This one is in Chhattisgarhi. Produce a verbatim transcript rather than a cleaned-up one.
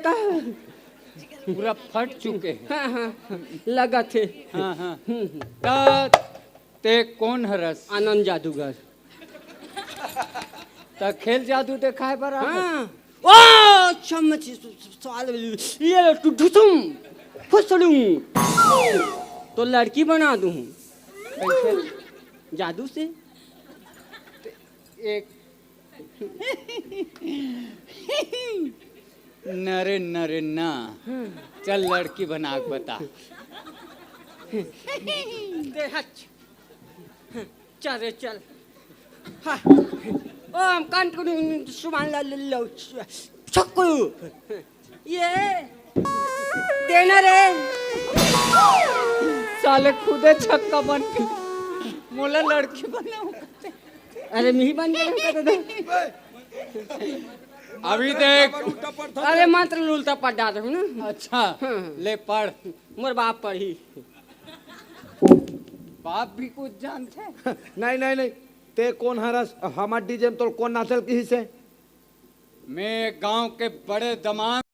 का? पूरा फट चुके हे। हाँ, हाँ, लगत हे। हाँ, हाँ। हम्म, हम्म। त ते कोन हरस? आनंद जादूगर। त खेल जादू देखाय बर आ? हाँ। ओ, चम्मच, स-, स-, सवाल, ये लो, टुटुम, फुसलुम। तो लड़की बना दूँ। कैसे? जादू से। एक नरे नरे ना। चल लड़की बना के बता। दे हच। चल रे चल। हाँ। ओ हम कान को सुमान ला लो छक्कू। ये देना रे। साले खुदे छक्का बन के मोला लड़की बनाऊ। अरे मिही बन के कहते थे। अभी देख। अरे मंत्र लुलता पढ़ डाल रहा हूँ ना। अच्छा। हाँ। ले पढ़। मोर बाप पढ़ी। बाप भी कुछ जानते? नहीं नहीं नहीं। ते कोन हरस? हमार डीजे में तोर कोन नाचल की से? मैं गांव के बड़े दमांद।